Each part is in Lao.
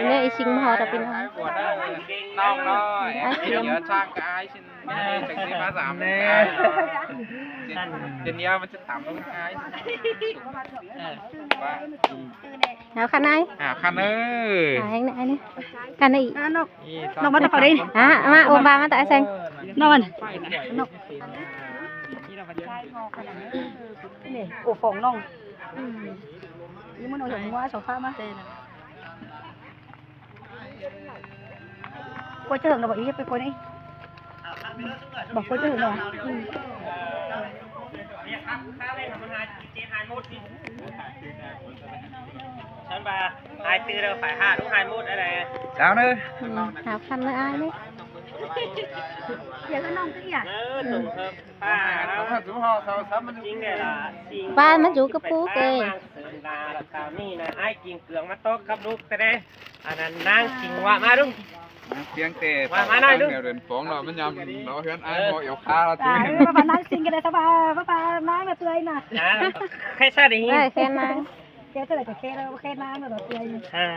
ນີ້ອີຊິງມາຮອດແລ້ວພີ່ນ້ອງ ນ້ອງນ້ອຍ ອ້າຍເກມ ດຽວຊ່າງກັບອ້າຍຊິ ນີ້ຈັກຊິມາສາມ ແນ່ ເດນຍາມັນຈະຕາມລົງອ້າຍ ເອີ ວ່າ ເອົາຄັນໃດ ອ່າ ຄັນເອີ ອ່າ ແຮງໃດນີ້ ຄັນໃດອີກ ນີ້ ນ້ອງມາແຕ່ເຂົາເດ້ ອ່າ ມາ ໂອມບາມາແຕ່ອ້າຍແຊງ ນ້ອງມັນ ນ້ອງ ນີ້ ໂອ ຟອງນ້ອງ ອືມ ນີ້ມັນເອົາຫົວໂຊຟາມາ ກວຍຈະເຖິງແລ້ວບໍ່ອີ ໄປກວຍນີ້ ບໍ່ກວຍຈະເຖິງແລ້ວ ອືມ ຊັ້ນວ່າຫາຍຕື່ນແລ້ວໄປຫາລູກຫາຍໝົດໄດ໋ ເຈົ້າເດີ ອືມ ຫາພັນເດີອ້າຍເດີ ຢ່າເອີ້ນນ້ອງຄືຫຍັງ ເອີ ຕົງເພິ່ນ ປ້າ ເຮົາ ເຮົາ ເຮົາ ເຮົາ ເຮົາ ມັນຢູ່ ບ້ານມັນຢູ່ກະປູເກ ນີ້ນະ ອ້າຍກິນເກືອງມາຕອກກັບລູກແຕ່ ອັນນັ້ນນາງສິງວ່າມາດຸ ນາງສຽງແຕ່ ວ່າມາໜ້ອຍດຸ ແນວເດີນຟອງເນາະ ມັນຍາມເນາະ ເຮືອນອ້າຍບໍ່ເອວຄາລະ ເອີ ວ່ານາງສິງກໍໄດ້ສະບາຍ ວ່ານາງນະເຕືອຍນະ ອ່າ ໃຄຊະໄດ້ຍິນ ເອີ ແຄ່ນາງ ແຄ່ເທົ່າໃດກໍແຄ່ແລ້ວ ແຄ່ນາງນະເຕືອຍ ອ່າ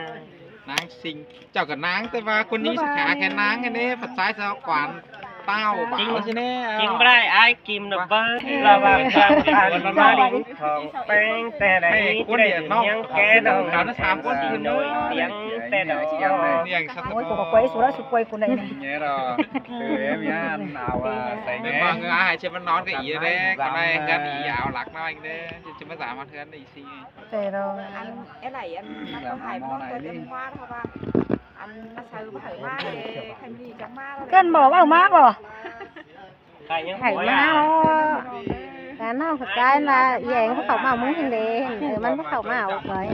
ນາງສິງ ເຈົ້າກໍນາງ ແຕ່ວ່າຄົນຍິງສາຂາແຄ່ນາງຫັ້ນເດ້ ພັດຊາຍສາວກວານ ຕ້າວບ່າວຊິແນ່ ຈິງບໍ່ໄດ້ ອ້າຍກິມນະເບິ່ງ ລະຫວ່າງການຜ່ານມາລິນທອງແປ້ງແຕ່ໃດ ໃຫ້ຄົນເດຍວນ້ອງ ແກ່ນ້ອງ ກັນສາມຄົນ ສຽງແຕ່ດອກ ໂອ້ຍ ກູກໍກວຍ ສຸລະສຸກວຍ ກູໄດ້ນີ້ ແງ່ດອກ ເອີ ມີອັນເອົາວ່າໃສ່ແງ່ ເບິ່ງ ເອີ ອ້າຍ ຊິມານອນກັບອີເດ້ ກໍໄດ້ເຮືອນອີ ເອົາຫຼັກນ້ອຍເດ້ ຊິມາສາມານເຮືອນໄດ້ອີ ແຕ່ດອກ ອັນ ເອີ ໄອ້ໄຫຼ ອັນ ມັນກໍຫາຍ ມັນກໍຫາຍ ເພາະວ່າ ອັນ ມາໃສ່ບໍ່ໃຫ້ມາເດ້ ຄັນມີຈັກມາແລ້ວ ເອີ້ນບໍ່ ເວົ້າມາບໍ່ ໃຜມາເນາະ ກະນ້ອງເຂົ້າໃຈວ່າອີແອງບໍ່ເຂົ້າມາເອົາມຶງຫັ້ນເດ້ ເອີ ມັນບໍ່ເຂົ້າມາເອົາຂ້ອຍ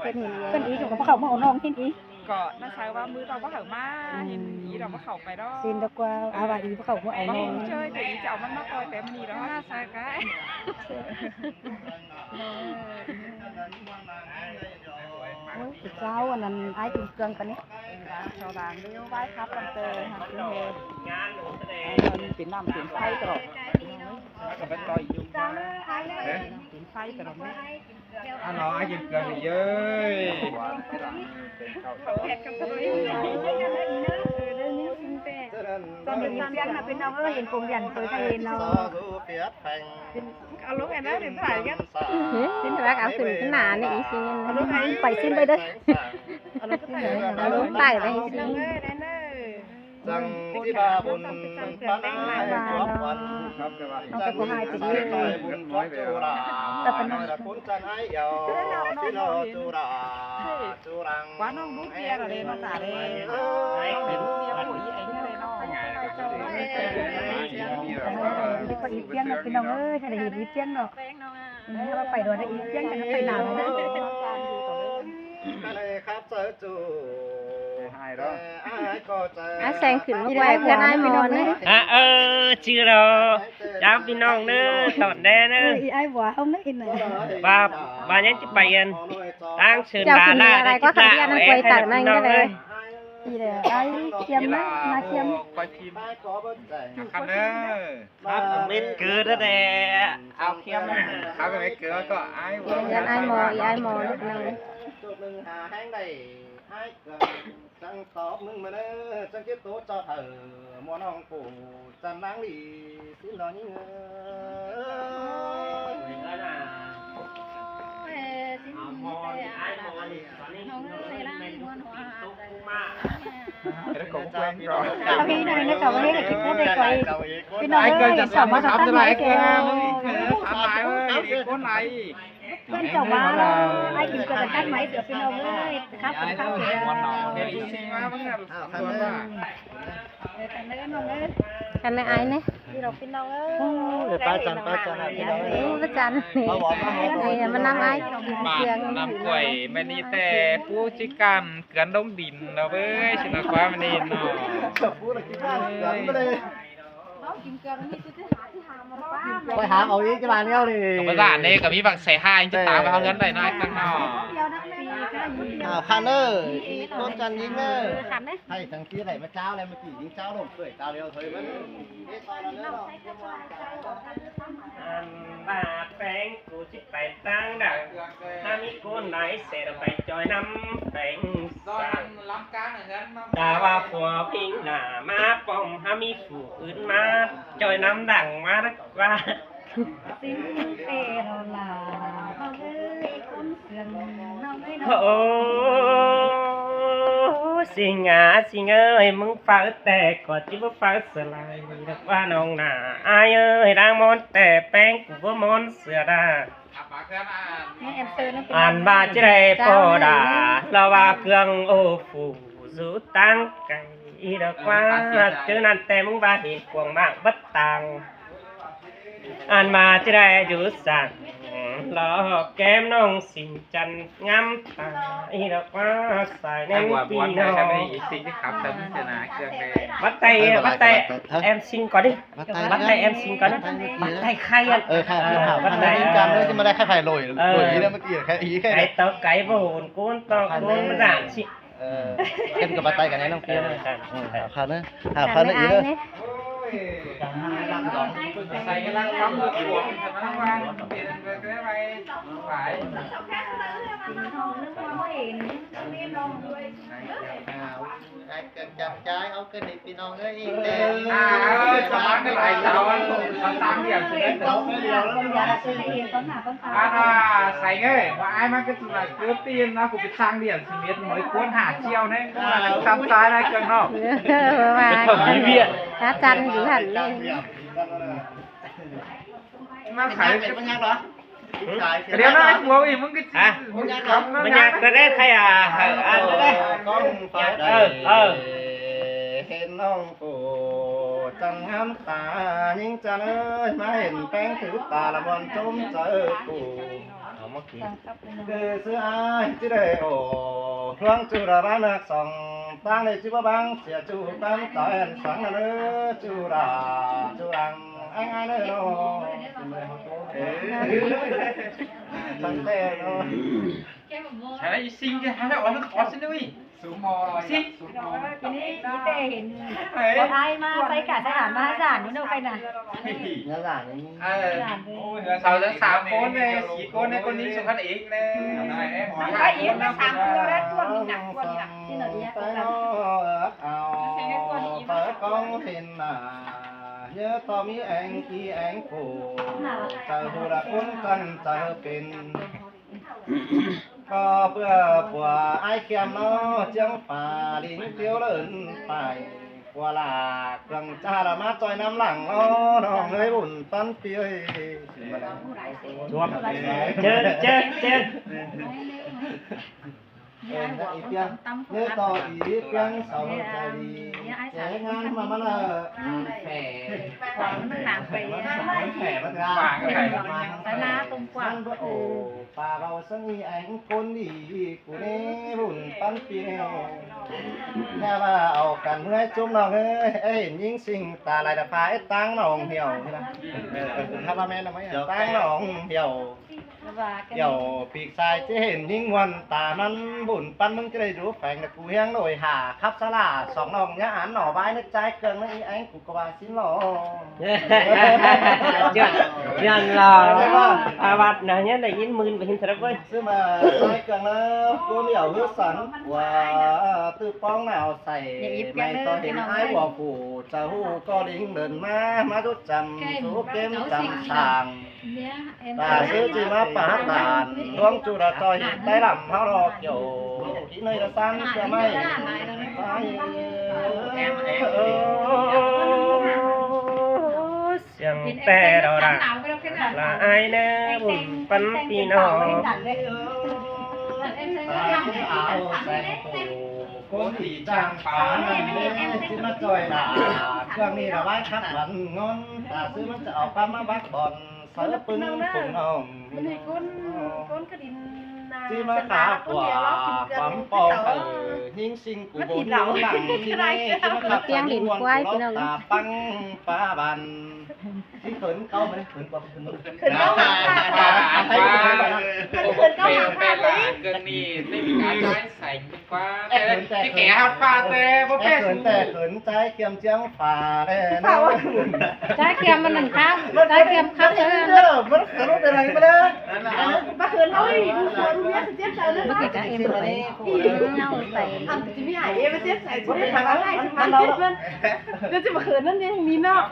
ເພິ່ນເຫັນອີ ເພິ່ນອີກໍບໍ່ເຂົ້າມາເອົານ້ອງຫັ້ນອີ ກໍນ້າຊາຍວ່າມື້ດອກບໍ່ເຂົ້າມາ ເຫັນອີດອກບໍ່ເຂົ້າໄປດອກ ຊິນດອກກວ່າ ອາວ່າອີບໍ່ເຂົ້າມາເອົານ້ອງ ເຈີແຕ່ອີຈະເອົາມັນມາຕ່ອຍແຕ່ມື້ນີ້ດອກ ນ້າຊາຍກະ ໂອ້ຍ ເຈົ້າ ອັນນັ້ນ ອ້າຍກິນເຄື່ອງກັນນີ້ ສາວດາງເດວໄວ້ຄັບກັນເຕີ ຮັກເຮົ ເປັນນ້ຳເປັນໄຟຕະຫຼອດ ເປັນໄຟຕະຫຼອດ ອັນເນາະ ກິນເຄື່ອງເລີຍ ຕອນເປັນເສຍງນະ ເປັນນ້ອງເອີຍ ເຫັນກົງຢັນເຄີຍເຫັນເນາະ ເອົາລົງອັນນັ້ນເປັນຝາຍກັນ ເຫັນວ່າເອົາຂຶ້ນໜ້ານີ້ອີກຊິ ໄປຊິນໄປເດີ ເອົາລົງໄປໄດ້ຊິ ຈັງຊິວ່າບຸນປານໃດຈວບວັນ ຈັງຊິໃສ່ໃຈບຸນຈວບຈຸລາ ແຕ່ປານນັ້ນ ຊິລໍຈຸລາ ຈຸລັງ ວ່ານ້ອງດູດເບຍລະເດນ້ອງຕາເດ ເປັນເບຍຜູ້ອີໄອເດເນາະ ອີພຽງເນາະ ພີ່ນ້ອງເອີຍ ຖ້າໄດ້ເຫັນອີພຽງເນາະ ເອີ ວ່າໄປດອນອີພຽງ ຄັນໄປໜາວເນາະ ອ້າຍແຊງຂຶ້ນມາໄກວເພື່ອນອ້າຍໝໍນະ ອ່າ ເອີ ຈື່ແລ້ວ ຈ້າພີ່ນ້ອງເດີ ຕອນແດ່ເດີ ອີອ້າຍບໍ່ເຮົາເນາະ ອີນະ ວ່າ ວ່າຍັງຈະໄປອັນ ທາງເຊີນດາລາໄດ້ ກໍຄັນເດຍນະ ໄປຕາກນັ້ນກໍໄດ້ ອີແຫຼະ ອ້າຍຄຽມນະ ມາຄຽມ ຄັນເດີ ຄັບເມັດເກີດແທ້ ເອົາຄຽມ ຄັບເມັດເກີດກໍອ້າຍ ເຮືອນອ້າຍໝໍ ອີອ້າຍໝໍ ລູກໜຶ່ງ ຈຸດໜຶ່ງຫາແຮງໄດ້ ອ້າຍເກີດ ຈັ່ງຕອບມຶງມາເນີ ຈັ່ງເກັບໂຕເຈົ້າເຖົ້າ ໝໍນ້ອງປູ ຈັນນາງຫຼີ ສິນລອຍິງເອີຍ ເອົາພີ່ນ້ອງເດີ ເຂົາເຮັດໃຫ້ກິນເພິ່ນໄດ້ໄກວ ພີ່ນ້ອງເອີຍ ສາມາດທຳໄດ້ ເອີ ເພິ່ນເຈົ້າມາແລ້ວ ອ້າຍກິນເກືອກັນຕັດໄມ້ເສືອ ພີ່ນ້ອງເອີຍ ຄັບກັນຄັບເສືອ ເປັນອີ່ຊິງມາເບິ່ງ ເອົາຄັນເດີ ເອີ ຄັນເດີນ້ອງເອີຍ ຄັນເດີອ້າຍເນ ພີ່ນ້ອງ ພີ່ນ້ອງເອີຍ ໂອ້ຍ ປ້າຈັນ ປ້າຈັນ ພີ່ນ້ອງເອີຍ ໂອ້ ປ້າຈັນ ມານຳອ້າຍກິນເຄື່ອງ ນ້ຳກ້ວຍ ແມ່ນອີແຕ່ປູຊິການເກືອນລົງດິນເນາະເວີຍ ຊິນະຄວາມນີ້ເນາະ ເຮົາກິນເກືອນີ້ຊິຫາທີ່ຫາມ ຂ້ອຍຫາເອົາອີກຈະບາດດຽວນີ້ ກໍບໍ່ຢ້ານເດ້ ກໍມີບັກໃສ່ຫ້າຍັງຈະຕາມໄປເຮົາເຮືອນໄດ້ນ້ອຍກັນເນາະ. ອ້າວ ຄັນເດີ ອີກຄົນຈັນຍິງເດີ ໃຫ້ທັງທີ່ໄດ້ມາຈ້າວແລ້ວ ເມື່ອກີ້ຍິງຈ້າວລົງເຄີຍຕາວດຽວເລີຍມັນ ອັນວ່າແປ້ງກູຊິໄປຕັ້ງດັງ ຖ້າມີຄົນໃດເສດໄປຈອຍນຳແປ້ງ ດອນລຳກາງເຮືອນ ຖ້າວ່າຜົວພິງໜ້າມາປ້ອມ ຖ້າມີຜູ້ອື່ນມາຈອຍນຳດັງມາວ່າ ຊິງເຕໂລລາ ເຮົາເອີຍຄົນເຊື່ອງ ເຮົາເອີຍ ໂອ້ ຊິງອາ ຊິງເອີຍ ມຶງເຝົ້າແຕ່ກໍຈິບໍ່ເຝົ້າສະລາຍ ດອກວ່ານ້ອງໜ້າ ອ້າຍເອີຍ ດາງມອນແຕ່ແປ້ງ ກູບໍ່ມອນເສືອດາ. ອັນວ່າຈະໄດ້ພໍດາ ລາວວ່າເຄື່ອງໂອ້ຟູຢູ່ຕ່າງໄກ ດອກວ່າເທື່ອນັ້ນແຕ່ມຶງວ່າເຫັນກວາງມາກບັດຕ່າງ ອັນວ່າຈະໄດ້ຢູ່ສັງ ລອກແກ້ມນ້ອງສິງຈັນງາມຕາ ດອກວ່າສາຍແນມປີນ້ອງ ບັດໄຕ ບັດໄຕແອມຊິງກ່ອນດິ. ບັດໄຕ ບັດໄຕແອມຊິງກ່ອນ ບັດໄຕໄຂ່ ເອີ ໄຂ່ ເອີ ບັດໄຕ ຈຳໄດ້ ຈະມາໄດ້ໄຂ່ໄຜ່ໂລຍ ເອີ ໂລຍນີ້ເມື່ອກີ້ ໄຂ່ອີ ໄຂ່ ໄກ່ຕໍ່ໄກ່ບໍ່ໂຫນ ໂກນຕໍ່ໂກນ ມາສາມຊິ ເອີ ເປັນກັບບັດໄຕກັນແນ່ນ້ອງເປີ ເອີ ເອີ ຫາຄາເນ ຫາຄາເນອີເດີ ໃສ່ກຳລັງປັບເພື່ອຂວງ ກຳລັງວາງ ເປັນໄປ ໄປ ຈັບຈ່າຍເອົາເກີນນີ້ພີ່ນ້ອງເອີຍ ອີກແຕ່ ອ່າ ເອີ ສະບາຍ ຫຼາຍເຕົາ ເອົາຕາມດຽວຊິເດ້ ເຕົາດຽວແລ້ວ ອັນວ່າໃສ່ເອີຍ ວ່າອ້າຍມັນກໍຊິວ່າເກີດຕີນນະ ກູໄປສ້າງດຽວຊິເມັດ ໝອຍກວນຫາຈຽວແນ່ ວ່າທຳຕາຍໄດ້ເກີນເນາະ ເອີ ວ່າ ມີວຽກ ອາຈານຢູ່ຫັ້ນເດ້ ມາຂາຍ ເປັນຫຍັງເນາະ ດຽວນະ ກູເອົາອີກ ມຶງກໍ ຮະ ມັນຍາກ ມັນຍາກ ກໍໄດ້ໃຄ ອ່າ ເອີ ເອີ ເອີ ເຫັນນ້ອງຜູ້ຈັນງາມຕາ ຍິງຈັນເອີຍ ມາເຫັນແປ້ງຖືຕາລະມ່ວນຊົມໃຈກູ ເອົາມາກິນ ຄືຊື່ອ້າຍຈະໄດ້ໂອ້ ຫຼວງຈຸລາລານັກສອງ ຕ່າງໄດ້ຈິບບັງ ເສຍຈູຕາມຕາແອນສັງເດີ ຈຸລາຈຸລັງ ອ້າຍອ້າຍເດີນ້ອງ ເອີ ສັງແຕ່ນ້ອງ ໃສ່ອີ່ຊິງ ໃຫ້ອອກ ອອກຊິເວີຍ ສູງມໍ ຊິ ສູງມໍ ນີ້ມີແຕ່ເຫັນ ເອີຍ ບໍ່ອາຍມາໃສ່ກາໃສ່ອານມາໃຫ້ສານຢູ່ເນາະ ໄປນະ ເອີ ສາວສາມຄົນເລີຍ ສີ່ຄົນໃນຄົນນີ້ສຸພັນເອກເລີຍ ມັນກໍອີກນະ ສາມຄົນແລ້ວ ຕົວນີ້ໜັກກວ່ານີ້ນະ ທີ່ເຮົາເອີຍ ເອົາ ເປີດກ້ອງເຫັນໜ້າ ເຢີຕໍ່ມີແອງກີແອງໂກ ໃຈຜູ້ລະຄົນຕັ້ງໃຈເປັນ ກໍເພື່ອຜົວອ້າຍແຄມເນາະ ຈຽງຟ້າລິງຕຽວເລີນໄປ ຜົວຫຼາເຄື່ອງຈ້າລະມາຈ່ອຍນຳຫຼັງເນາະ ນ້ອງເອີຍ ບຸນປັນປີເອີຍ ຈວບ ເຈີ ເຈີ ເຈີ ເອີ ອີກເທື່ອ ເນີຕໍ່ອີກເທື່ອ ສາວໃຈດີ ແຈງງານມາມາລະ ແຝງ ມັນໜາໄປ ແຝງ ມັນໜາ ມັນໜາຕົງກວ້າງ ມັນບໍ່ໂອ້ ປາເວົ້າສັງອີແອງຄົນດີ ກູເນບຸນປັນປີແນ ແຕ່ວ່າເອົາກັນເມື່ອຍຈຸມນ້ອງເອີຍ ເຫັນຍິງສິງຕາລາຍຕາຟ້າ ເອັດຕາງໜອງຫ່ຽວນີ້ນະ ເອີ ຖ້າວ່າແມ່ນນະ ຕາງໜອງຫ່ຽວ ດຽວປີກຊາຍຈະເຫັນຍິງມ່ວນຕາມັນ ບຸນປັນມຶງຈະໄດ້ຢູ່ແຂວງນະກູຮຽງໂດຍຫາ ຂັບສາລາສອງນ້ອງຍາອານໜໍບາຍ ໃນໃຈເຄື່ອງໃນອີແອງ ກູກໍວ່າຊິຫຼໍ ຍ້ອນລາວ ອາວັດນະ ຍັງໄດ້ຍິນໝື່ນບໍ່ເຫັນເທື່ອເວີຍ ຊື້ມາໃສ່ເຄື່ອງແລ້ວ ໂກນດຽວຄືສັນກວ່າ ຕື້ປ້ອງໜາວໃສ່ ແມ່ນຕອນເຫັນອ້າຍຫົວຜູ້ ຈະຮູ້ກໍລິງເດີນມາ ມາດຸດຈຳ ສູ່ເກມຈຳສາງ ຕາຊື້ຈິມາປາດຕານ ຫຼວງຈຸລາຈອຍ ໄດ້ລຳເຮົາລອກໂຍ ທີ່ໃນລະສັນຈະໄໝ້ ສຽງແຕ່ດອດາ ລະອາຍເນີບຸນປັນພີ່ນ້ອງ ຕາຊື້ອາວແສງໂຕ ຄົນທີ່ຈ້າງປານັ້ນເດ້ ຊິມາຈ່ອຍຫຼ້າ ເຄື່ອງນີ້ລະໄວ້ຄັກວັນງອນ ຕາຊື້ມັນຈະເອົາປາມາບັກບອນ ເສີປຶງປຸງນ້ອງ ມັນໃຫ້ຄົນ ຄົນກະດິນນາ ຊິມາຂາກວ່າຄວາມປອງເອີ ຍິງສິງກູບໍ່ຮູ້ຫຼັງທີ່ໃນ ຊິມາຂັບສາຍມ່ວນກູລອກຕາປັງປາບັນ ຊິເຂີນເກົ່າໄໝ? ເຂີນກວ່າເຂີນ ເຂີນເກົ່າຫາງຄາດເລີຍ ເຂີນເກົ່າຫາງຄາດເລີຍ ເຄື່ອງນີ້ໄດ້ມີການໃຊ້ໃສ່ດີກວ່າ ແຕ່ທີ່ແກ່ຮອດຟ້າແຕ່ບໍ່ເປັນ ເຂີນແຕ່ເຂີນ ໃຈຄຽມຈຽງຟ້າແດ່ ໃຈຄຽມມັນນັ້ນຄັບ ໃຈຄຽມຄັບເດີ ມັນເຂີນໄປໄດ້ມາເດີ ມາເຂີນເຮົາອີກ ເຮົາເຈັບໃຈເລີຍ ເມື່ອກີ້ກະເອັມໄປ ເຮົາໄປ ອັນຊິມີອ້າຍເອັມເຈັບໃຈ ຊິໄດ້ຖາມອ້າຍຊິມາເຮັດມັນ ດຽວຈະມາເຂີນນຳເດ້ ມີເນາະ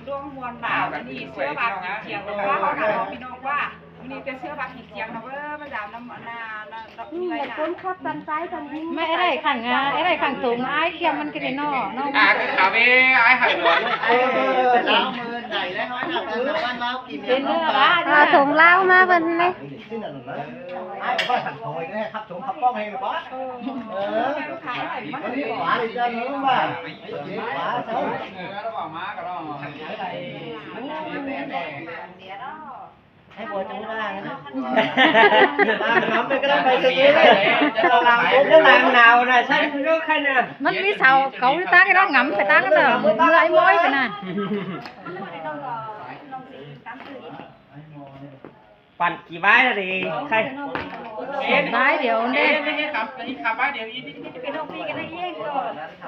ດວງມ່ວນໜາວ ມື້ນີ້ເຊື້ອບາດກິນຈຽງ ເນາະ ວ່າເຮົານະ ເນາະ ພີ່ນ້ອງ ວ່າມື້ນີ້ແຕ່ເຊື້ອບາດກິນຈຽງ ເນາະ ເອີ ມາຢາມນຳ ອັນນ່າ ນະ ດອກ ມີຫຼາຍຄົນຂັບທັງຊາຍທັງຍິງ ແມ່ໄດ້ຂັງ ອ້າຍໄດ້ຂັງຖົງ ອ້າຍຄຽມມັນກະໄດ້ ເນາະ ເນາະ ອ່າ ຄືຂາເວ ອ້າຍຫັນ ເອີ ລາວມື້ໃດແລ້ວ ເຮົານັບກັນນະ ວັນລາວກິນ ເປັນເລື່ອງລາວ ເອົາຖົງລາວມາເບິ່ງແດ່ ອ້າຍໄປຫັນໂຫຍ ແລ້ວຂັບຖົງຂັບປ້ອງໃຫ້ບໍ່ ເອີ ມັນມີຂວາອີກເດືອນໜຶ່ງວ່າ ຂວາເຈົ້າ ໃຫ້ບໍ່ຈັງວ່ານະ ວ່ານ້ຳໄປກໍໄດ້ໄປເທື່ອນີ້ເລີຍ ຫຼັງຝົນກັບຫຼັງໜາວນະ ຊັ້ນເດີຄັນນະ ມັນມີເສົາເຂົາຕັ້ງໃຫ້ລາວຫງຳໄປຕັ້ງກັນເດີ ເມື່ອຍມ້ອຍໄປນະ. ປັ່ນກີ້ບາຍລະດີ ໃຄ ບາຍດຽວເດ້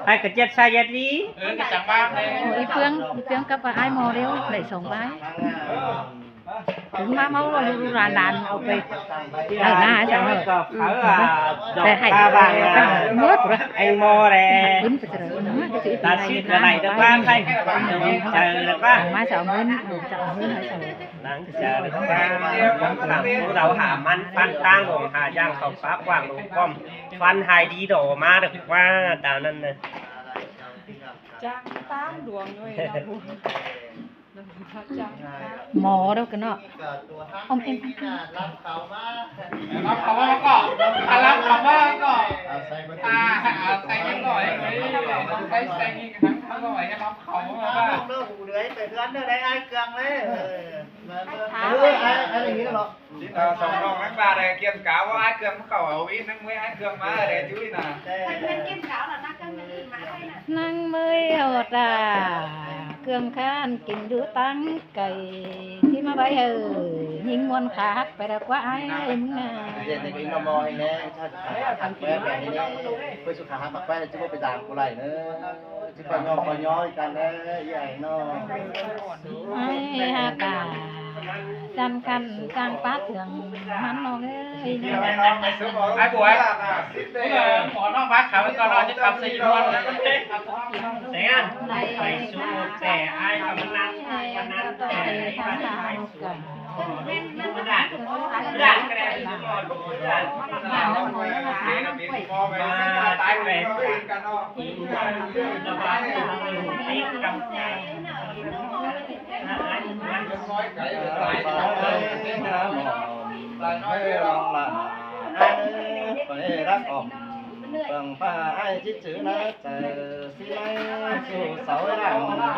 ໃຜກະເຈັດຊາເຢັດດີ ເອີ ກະຈັງວ່າເດ້ ອີເປືອງ ອີເປືອງກັບອ້າຍໝໍເດວ ໄດ້ສອງບາຍ ເຖິງມາເມົາລູກຫຼານເອົາໄປໄປນາໃຫ້ເຂົາ ແຕ່ໃຫ້ໝົດ ໄອ້ໝໍແຫຼະ ຕາຊິດກະໄດ້ແຕ່ວ່າໃຜ ໃຈລະວ່າ ມາສອງເງິນ ຈາກເງິນໃຫ້ເຂົາ ນາງຈາເລີຍວ່າ ຄຳຂຳຜູ້ເຮົາຫາມັນ ຟັນຕ່າງດວງ ຫາຢ່າງເຂົ້າປາກກວ້າງລົງປ້ອມ ຟັນຫາຍດີດໍມາເດີກວ່າ ຕາມນັ້ນນະ ຈາງຕາມດວງດ້ວຍ ໝໍເດີກະເນາະ ອອມເອັມ ຮັບເຂົ້າມາກໍ ຮັບເຂົ້າມາກໍ ອ່າ ໃສ່ຮຽບຮ້ອຍ ໃສ່ ໃສ່ຮຽບຮ້ອຍ ຮັບເຂົ້າມາ ເດີ ເດີ ໄປເຮືອນເດີ ໄດ້ອ້າຍເຄື່ອງເລີຍ ເອີ ເອີ ອ້າຍ ອ້າຍ ອ້າຍ ນີ້ເນາະ ເອີ ສອງນ້ອງນັກບາດ ເອີ ກຽມກາວວ່າອ້າຍເຄື່ອງເຂົາເອົາວິນນາງເມຍອ້າຍເຄື່ອງມາແດ່ຈຸ້ຍນະ ນາງເມຍເອົາຕາ ເຄື່ອງຄ້ານກິນຢູ່ຕ່າງໄກ ທີ່ມາໄວ້ເອີ ຍິງມ່ວນຂາຫັກໄປແລ້ວກວ່າອ້າຍເອີຍມຶງນະ ເຮັດໃຫ້ກິນມາໝໍໃຫ້ແນ່ ເພິ່ນຊິຂາຫັກແປແບບນີ້ແນ່ ເພິ່ນຊິຂາຫັກແປ ຊິບໍ່ໄປດາມຜູ້ໃດເດີ. ຊິປະຍໍປະຍໍກັນເດີ ອີ່ອ້າຍນ້ອງ ໃຫ້ຫາກາຈັນຄັນຈ້າງປາເຄື່ອງມັນນ້ອງເອີຍ ອ້າຍບວຍ ຂໍນ້ອງພາເຂົາໄປກ່ອນ ນ້ອງຈະກັບໃສ່ອີກນອນ ແສງ ໄປສູ່ແຕ່ອ້າຍກຳລັງ ໃຫ້ກະຕ້ອງໄປທາງທາງ ໄປລັກອອມ ເບິ່ງຟ້າອ້າຍຊິຈື່ນະ ເຈີຊິໄລສູ່ເສົາຫຼັງວັນ ມາ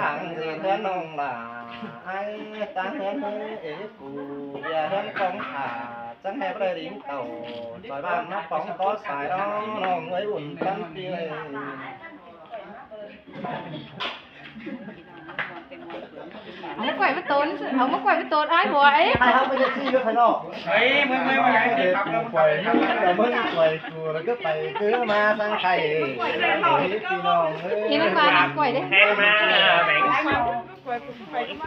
ນັ່ງຢູ່ເຮືອນນ້ອງຫຼ້າ ອ້າຍຕາເຮືອນເຮີເອກູ ເບຍເຮືອນຂອງຂ້າ ຈັ່ງແຮບໄດ້ລິງເຕົ້າ ຊອຍບ້ານມາປອງຂໍສາຍເນາະ ນ້ອງເອີຍ ອຸ່ນປັນປີເອີຍ. ເອົາມາກ້ວຍມາໂຕນ ເອົາມາກ້ວຍມາໂຕນ ອ້າຍບວຍ ອ້າຍເຮົາໄປຈັ່ງຊີ້ຢູ່ຂ້າງນອກ ເຮີ້ຍ ມຶງ ມຶງ ມຶງ ເອີ ກູປ່ອຍມຶງ ເຈົ້າມຶງປ່ອຍກູ ແລ້ວກໍໄປຄືມາທາງໄທ ເອີຍ ພີ່ນ້ອງເອີຍ ເຫັນມັນວ່ານ້ຳກ້ວຍເດ້ ແພງມາແບ່ງ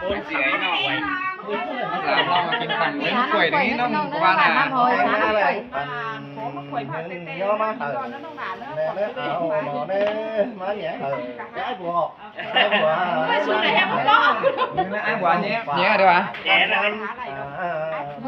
ໂອນເສຍເນາະ ຫຼານເຮົາມາກິນຂ້າວ ເອີຍ ກ້ວຍນີ້ນ້ອງວ່ານະ ນ້ຳຫອຍ ສານ້ຳກ້ວຍ ຂໍມາກ້ວຍມາແຕ່ ແມ່ເອີຍ ເອົາໜໍ່ເດີ ມາຫຍັງ ເອີ ຍາຍບວກ ຍາຍບວກ ມາສູ່ໄດ້ແຮງບໍ່ ອ້າຍບວກ ເນຍ ເນຍເດີວ່າ ແກ່ນະ ເອີ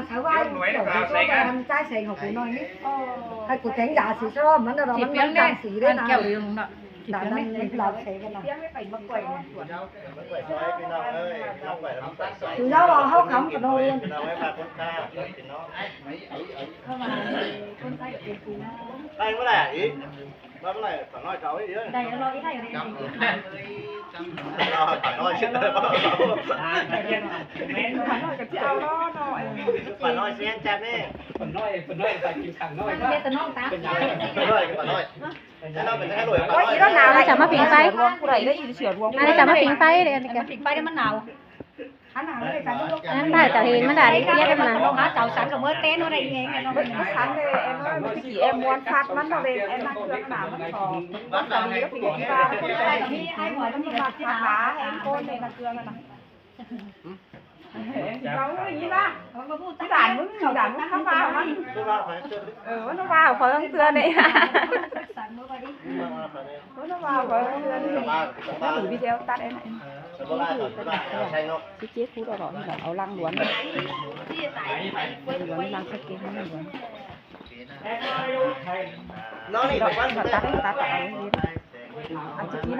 າສາວວ່າ ເຈົ້າຊິຊ່ອຍກັນຈ່າຍແສງໃຫ້ກູໜ້ອຍນີ້ ໃຫ້ກູແຖງຢາສີຊອມມັນ ມັນມັນຈາງສີເດ້ນະ ແກ້ວເຫຼືອງເນາະ ດານນັ້ນລາວໃສ່ກັນນະ ຢູ່ລາວເຮົາຄຳກັນເນາະ ໄດ້ບໍ່ລະອີກ ວ່າບໍ່ໄດ້ ປານ້ອຍເອົາອີກເດີ ໄດ້ລະອີກ ໄດ້ລະອີກ ປານ້ອຍຊິເອົາລະເນາະ ປານ້ອຍຊິເຮັດແບບນີ້ ປານ້ອຍ ປານ້ອຍໄປກິນຂ້າງນອກ ເຮັດແຕ່ນອກຕາ ປານ້ອຍ ປານ້ອຍ ໂອ້ຍ ອີ່ລະໜາວ ອັນນີ້ຈະມາຜິງໄຟ ຜູ້ໃດໄດ້ຍິນສຽງລວງ ອັນນີ້ຈະມາຜິງໄຟເດ້ ອັນນີ້ກະ ມາຜິງໄຟເດ້ ມັນໜາວ ອັນນັ້ນໄດ້ຈະເຫັນມັນໄດ້ເປີດມັນນະ ເຈົ້າສັນກໍເມີເຕັ້ນເຮົາໄດ້ເອງເນາະ ສັນເດ້ ແອມ ແອມມ່ວນພັດມັນເນາະ ເປັນອັນນັ້ນເຄື່ອງໜາວມັນຂອງ ມັນກະດີແລ້ວ ທີ່ວ່າຄົນຈະໄດ້ກິນ ມັນມັກຂາດຫຼາແຮງໂກນເດ້ ເຄື່ອງນັ້ນນະ ເວົ້າຢ່າງນີ້ລະ ທີ່ຫຼານມຶງ ທີ່ຫຼານມຶງເຂົ້າມາມັນ ເອີ ມັນວ່າຂ້ອຍເທື່ອນີ້ ມັນວ່າຂ້ອຍເທື່ອນີ້ ມັນມີວິດີໂອຕັດໄອ້ນັ້ນ ສິບເຈັດພູດອກ ເອົາລັງຫຼວນ ລັງສະເກັດ ລັງຫຼວນ ນ້ອງນີ້ ຕັດ ຕັດ ຕັດ ອັນສະກິນ